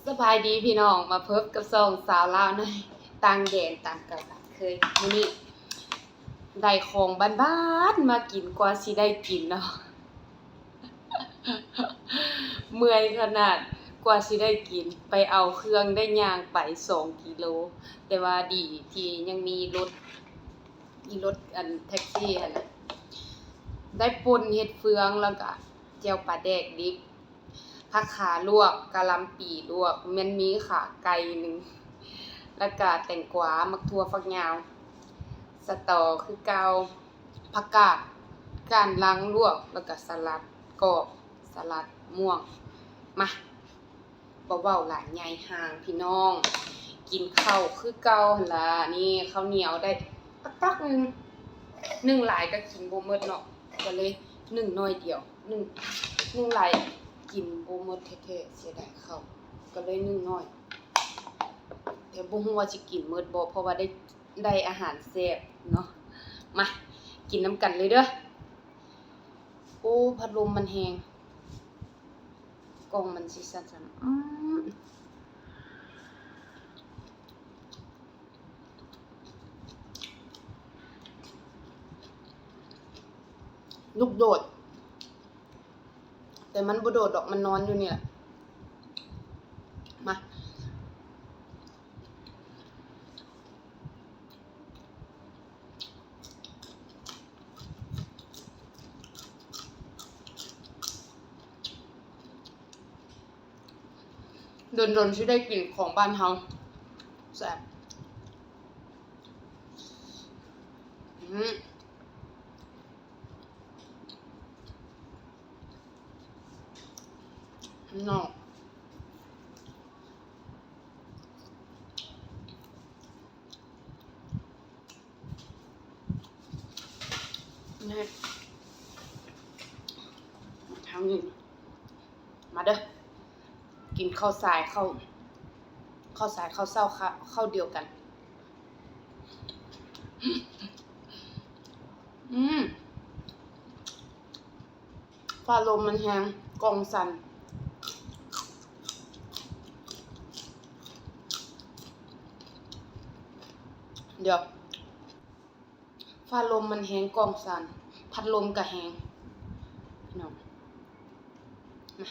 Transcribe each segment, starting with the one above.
ສະບາຍດີພີ່ນ້ອງ ມາພົບກັບຊ່ອງສາວລາວໃນຕ່າງແດນຕາມເກົ່າຕາມເຄີຍ. ມື້ນີ້ໄດ້ຂອງບ້ານໆມາກິນ ກວ່າຊິໄດ້ກິນເນາະ ເມື່ອຍຂະໜາດ ກວ່າຊິໄດ້ກິນ. ໄປເອົາເຄື່ອງໄດ້ຍ່າງໄປສອງກິໂລ ແຕ່ວ່າດີທີ່ຍັງມີລົດ ອີ່ລົດອັນແທັກຊີຫັ້ນນະ. ໄດ້ປົ່ນເຫັດເຟືອງ ແລ້ວກະແຈ່ວປາແດກດິບ ຜັກຂາລວກ, ກະຫຼ່ຳປີລວກ, ແມ່ນມີຂາໄກ່ໜຶ່ງ ແລ້ວກະແຕງກວາ, ໝາກຖົ່ວ, ຝັກຍາວ, ສະຕໍຄືເກົ່າ, ຜັກກາດກ້ານລາງລວກ, ແລ້ວກະສະຫຼັດກອບ, ສະຫຼັດມ່ວງ. ມາ ບໍ່ເວົ້າຫຼາຍໃຫຍ່ຫ່າງພີ່ນ້ອງ ກິນເຂົ້າຄືເກົ່າຫັ້ນລະ. ນີ້ເຂົ້າໜຽວໄດ້ຕັກໆໜຶ່ງ ໜຶ້ງຫຼາຍກໍກິນບໍ່ໝົດເນາະ ກໍເລີຍໜຶ້ງໜ້ອຍດຽວ ໜຶ້ງ ໜຶ້ງຫຼາຍກິນບໍ່ໝົດແທ້ໆ ເສຍດາຍເຂົ້າ ກໍເລີຍໜຶ້ງໜ້ອຍ ແຕ່ບໍ່ຮູ້ວ່າຊິກິນໝົດບໍ່ ເພາະວ່າໄດ້ ໄດ້ອາຫານແຊບເນາະ. ມາ ກິນນຳກັນເລີຍເດີ້. ໂອ້ ພັດລົມມັນແຮງ ກ້ອງມັນຊິສັ່ນໆ ອືມ ລູກໂດດ ແຕ່ມັນບໍ່ໂດດດອກ ມັນນອນຢູ່ນີ້ແຫຼະ. ມາ ດົນໆຊິໄດ້ກິນຂອງບ້ານເຮົາ ແຊບ. ອືມ ເນາະ ນີ້ ທາງນີ້ ມາເດີ້ ກິນເຂົ້າສາຍ ເຂົ້າ ເຂົ້າສາຍ ເຂົ້າເຊົ້າ ເຂົ້າ ເຂົ້າດຽວກັນ. ອືມ ຟ້າລົມມັນແຮງ ກ້ອງສັ່ນ. ດຽວ ຟ້າລົມມັນແຮງ ກ້ອງສັ່ນ ພັດລົມກະແຮງ ພີ່ນ້ອງ. ມາ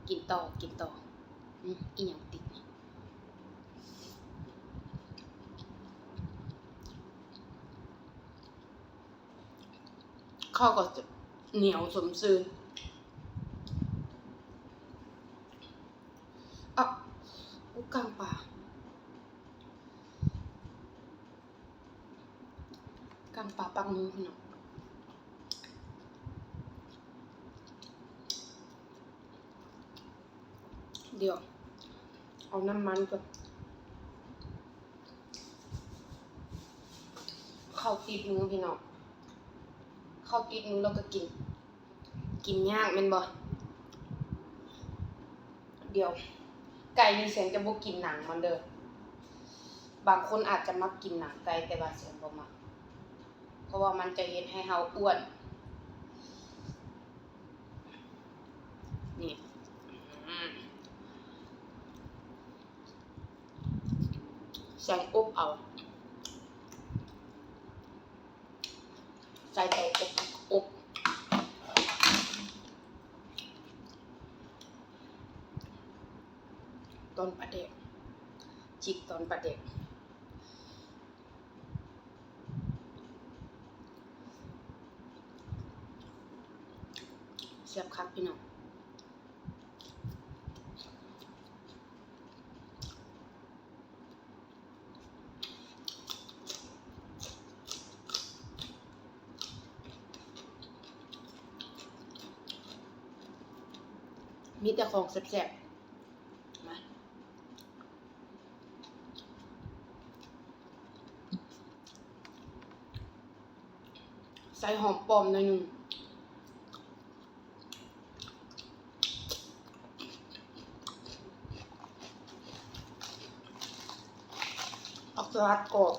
ກິນຕໍ່ ກິນຕໍ່. ອືມ ອີ່ຫຍັງຕິດນີ້? ເຂົ້າກໍໜຽວສົມຊື່. ອະ ໂອ້ ກ້າງປາ ກ້າງປາປາກໝູພີ່ນ້ອງ. ດຽວເອົານ້ຳມັນກ່ອນ. ເຂົ້າຕິດມືພີ່ນ້ອງ ເຂົ້າຕິດມືແລ້ວກໍກິນ ກິນຍາກແມ່ນບໍ່? ດຽວ ໄກ່ນີ້ແສງຈະບໍ່ກິນໜັງມັນເດີ້. ບາງຄົນອາດຈະມັກກິນໜັງໄກ່ ແຕ່ວ່າແສງບໍ່ມັກ ເພາະວ່າມັນຈະເຮັດໃຫ້ເຮົາອ້ວນ. ນີ້ ອືມ ແສງອົບເອົາ ໃສ່ເຕົາອົບ ອົບ ຕອນປາແດກ ຈິກຕອນປາແດກ. ແຊບຄັກພີ່ນ້ອງ. ມີແຕ່ຂອງແຊບໆ ມາ. ໃສ່ຫອມປ້ອມໜ້ອຍໜຶ່ງ ຜັກສະຫຼັດກອບ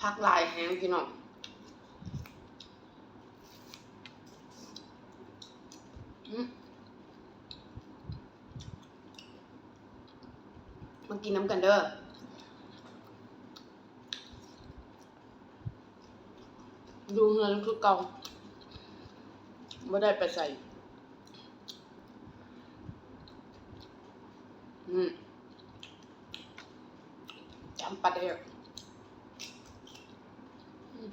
ຜັກຫຼາຍແຮງພີ່ນ້ອງ. ກິນນຳກັນເດີ້. ຢູ່ເຮືອນຄືເກົ່າ ບໍ່ໄດ້ໄປໃສ. ອືມ ຈຳປາແດກ. ອືມ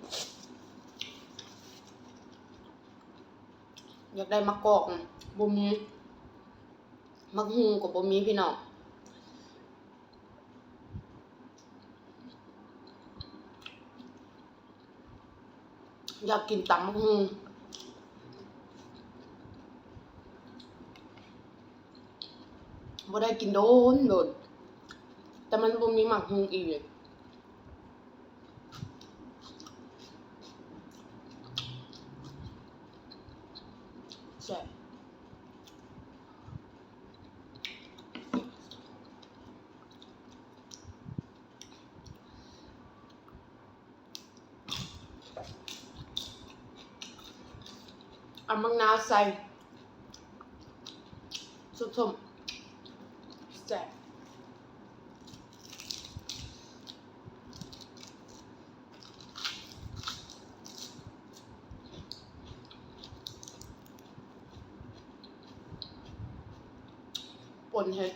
ຢາກໄດ້ໝາກກອກ ບໍ່ມີ. ໝາກຫຸ່ງກໍບໍ່ມີພີ່ນ້ອງ. ຢາກກິນຕຳບັກຫຸ່ງ ບໍ່ໄດ້ກິນໂດນໂດນ ແຕ່ມັນບໍ່ມີໝາກຫຸ່ງອີກ. ແຊບ. ເອົາໝາກນາວໃສ່ ສົ້ມໆ ແຊບ. ປົ່ນເຫັດ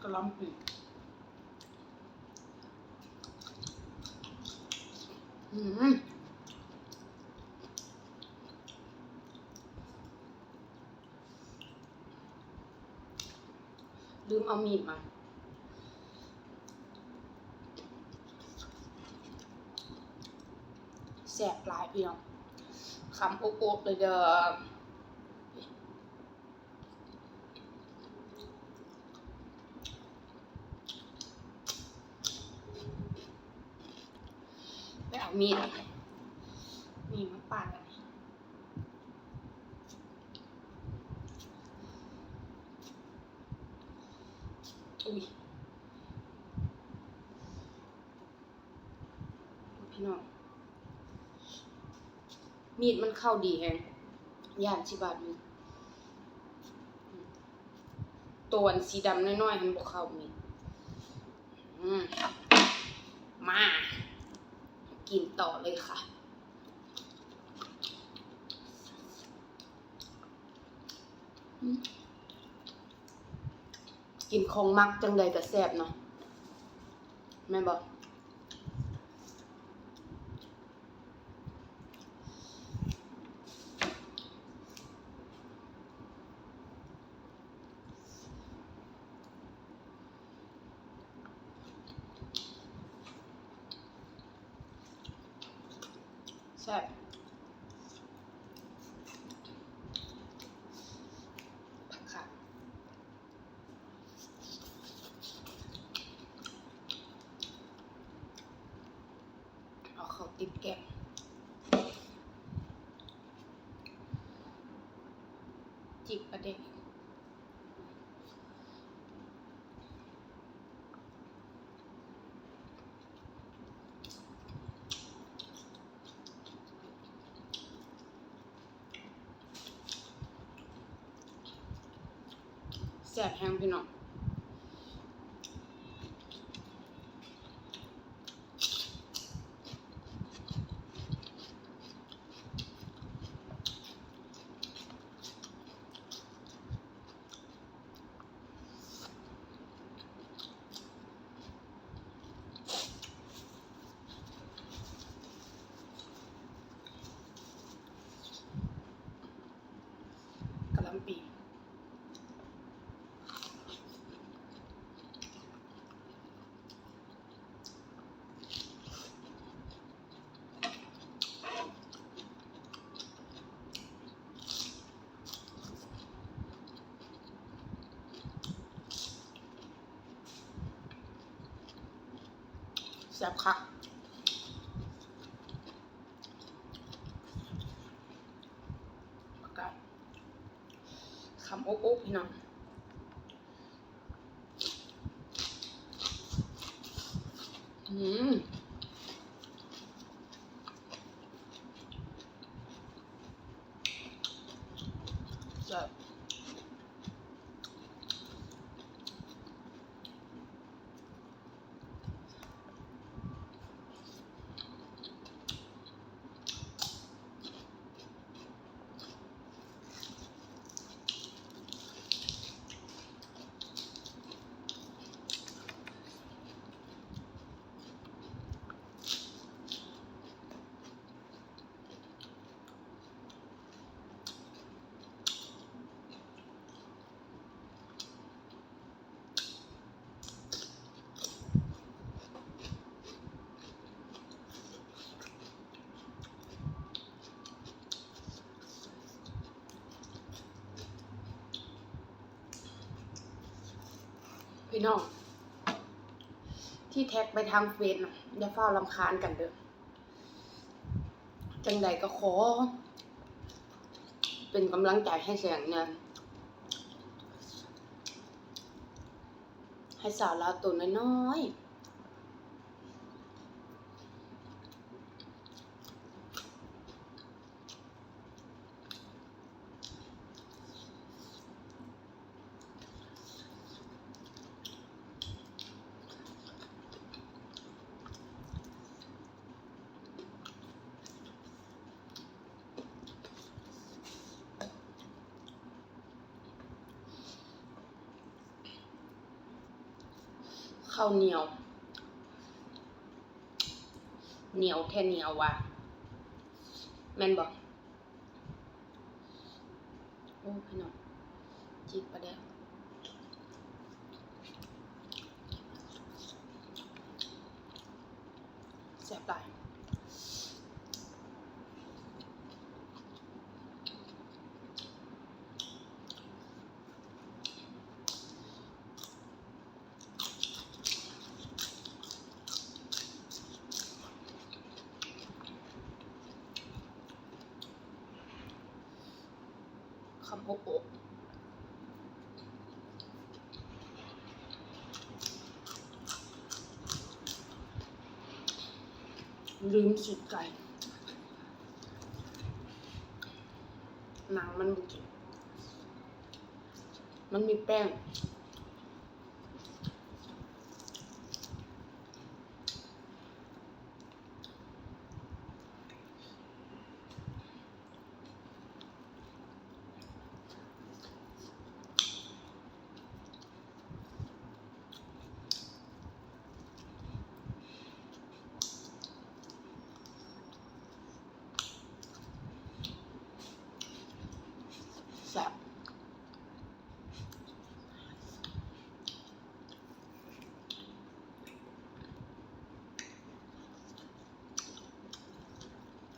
ກະຫຼ່ຳປີ. ອືມ ລືມເອົາມີດມາ. ແຊບຫຼາຍພີ່ນ້ອງ ຄຳໂອບໆເລີຍເດີ້. ໄປເອົາມີດ ມີດມາປາດອັນນີ້. ອຸ້ຍ ພີ່ນ້ອງ ມີດມັນເຂົ້າດີແຮງ ຢ້ານຊິບາດມື. ໂຕອັນສີດຳນ້ອຍໆຫັ້ນບໍ່ເຂົ້າມີດ. ອືມ ມາ ກິນຕໍ່ເລີຍຄ່ະ. ອືມ ກິນຂອງມັກຈັ່ງໃດກໍແຊບເນາະ ແມ່ນບໍ່? ແຊບ ຜັກຄາ ເອົາເຂົ້າຕິດແກ້ມ ຈິກປາແດກ. ແຊບແຮງພີ່ນ້ອງ. ກະຫຼ່ຳປີ. ແຊບຄັກ ປາກາດ ຄຳໂອບໆ ພີ່ນ້ອງ. ອືມ ພີ່ນ້ອງທີ່ແທັກໄປທາງເຟສນະ ຢ່າຟ້າວລຳຄານກັນເດີ້. ຈັ່ງໃດກໍຂໍເປັນກຳລັງໃຈໃຫ້ແສງແດ່ ໃຫ້ສາວລາວໂຕນ້ອຍໆ. ເຂົ້າໜຽວ ໜຽວແທ້ໜຽວວ່າ ແມ່ນບໍ່? ໂອ້ ພີ່ນ້ອງ ຈີກປາແດກ ແຊບຫຼາຍ. ຄຳໂອະໂອະ ລືມສີດໄກ່ ໜັງມັນບໍ່ກິນ ມັນມີແປ້ງ. ແຊບ.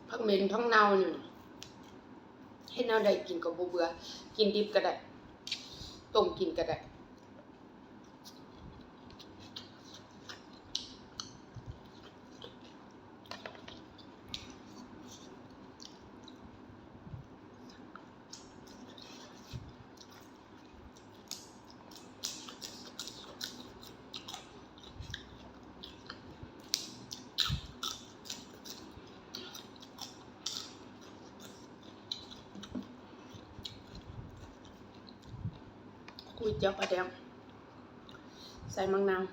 ຜັກເໝັນຜັກເນົ່ານີ້ ເຮັດແນວໃດກິນກໍບໍ່ເບື່ອ ກິນດິບກໍໄດ້ ຕົ້ມກິນກໍໄດ້. ກຸຍຈຽວປາແດກ ໃສ່ໝາກນາວ.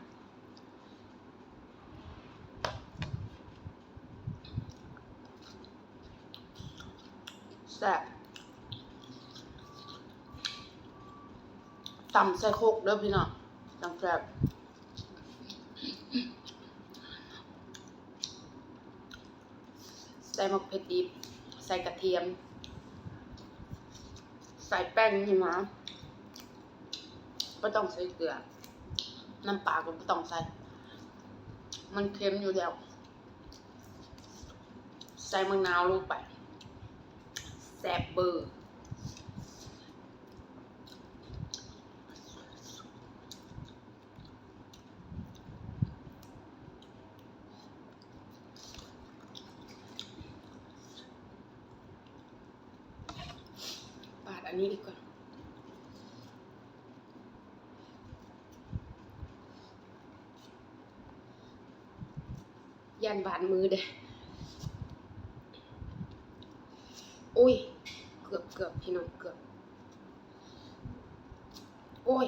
ແຊບ ຕຳໃສ່ຄົກເດີ້ພີ່ນ້ອງ ຈັ່ງແຊບ. ໃສ່ໝາກເຜັດດິບ ໃສ່ກະທຽມ ໃສ່ແປ້ງນົວ ບໍ່ຕ້ອງໃສ່ເກືອ ນ້ຳປາກໍບໍ່ຕ້ອງໃສ່ ມັນເຄັມຢູ່ແລ້ວ. ໃສ່ໝາກນາວລົງໄປ ແຊບເບີ. ປາດອັນນີ້ອີກກ່ອນ. ຢ້ານບາດມືເດ້. ໂອ້ຍ ເກືອບ ເກືອບ ພີ່ນ້ອງ ເກືອບ. ໂອ້ຍ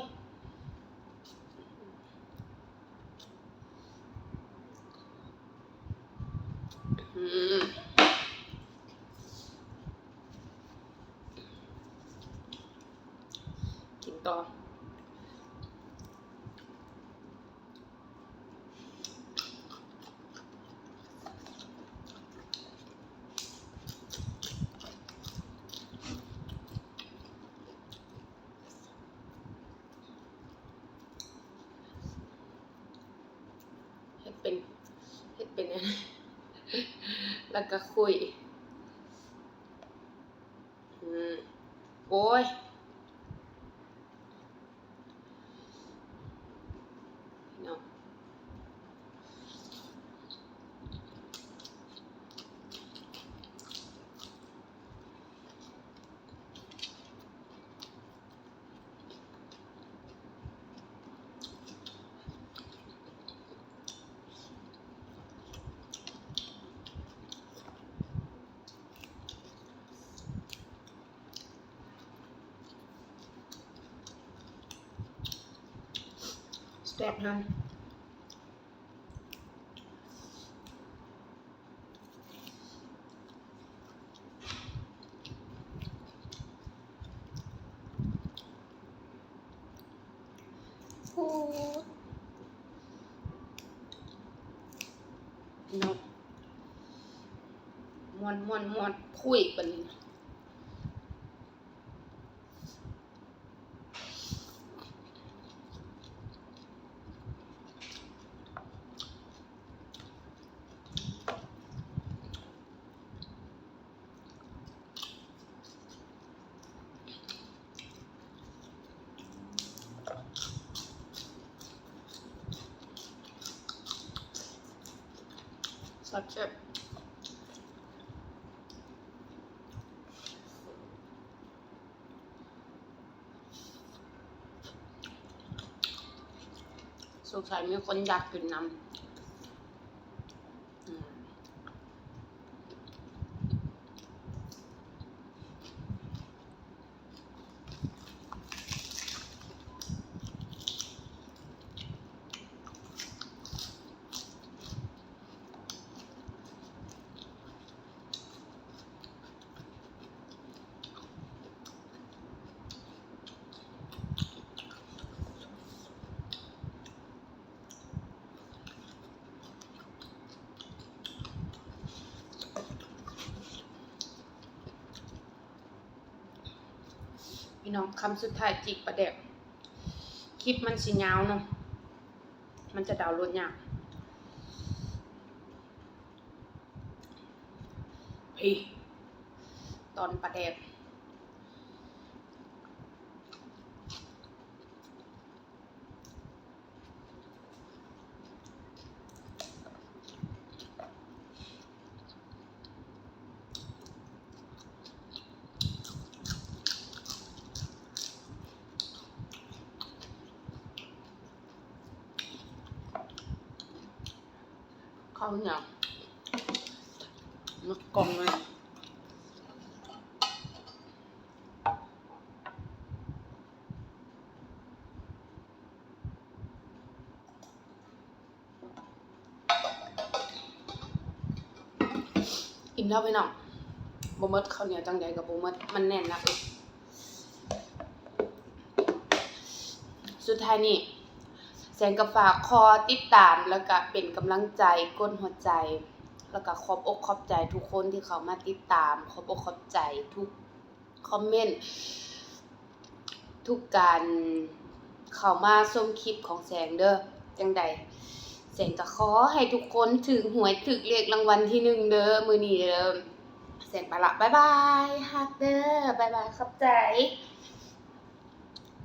ອືມ ກິນຕໍ່. ເຮັດເປັນ ເຮັດເປັນ ແລ້ວກໍຄຸຍ ອືມ ໂອ້ຍ ເນາະ. ແຊບແຮງ. ໂອ້ ພີ່ນ້ອງ ມ່ວນໆໆ ຄຸຍປານນີ້. ແຊບໆ. ສົງໄສມີຄົນຢາກກິນນຳ. ອືມ. ພີ່ນ້ອງ ຄຳສຸດທ້າຍ ຈີກປາແດກ. ຄລິບມັນຊິຍາວເນາະ ມັນຈະດາວໂຫຼດຍາກ. ພີ້ ຕອນປາແດກ. ເຂົ້າໜຽວ ໝົດກ່ອງເລີຍ. ອີ່ມແລ້ວພີ່ນ້ອງ ບໍ່ໝົດ ເຂົ້າໜຽວຈັ່ງໃດກໍບໍ່ໝົດ ມັນແໜ້ນໜັກ. ສຸດທ້າຍນີ້ ແສງກໍຝາກຂໍຕິດຕາມ ແລ້ວກະເປັນກຳລັງໃຈ ກົດຫົວໃຈ ແລ້ວກະຂອບອົກຂອບໃຈທຸກຄົນທີ່ເຂົ້າມາຕິດຕາມ ຂອບອົກຂອບໃຈທຸກ ຄອມເມັນ ທຸກການເຂົ້າມາຊົມຄລິບຂອງແສງເດີ. ຈັ່ງໃດແສງກໍຂໍໃຫ້ທຸກຄົນຖືກຫວຍຖືກເລກລາງວັນທີໜຶ່ງເດີ ມື້ນີ້ເດີ. ແສງໄປລະ ບາຍບາຍ ຮັກເດີ ບາຍບາຍ ຂອບໃຈ.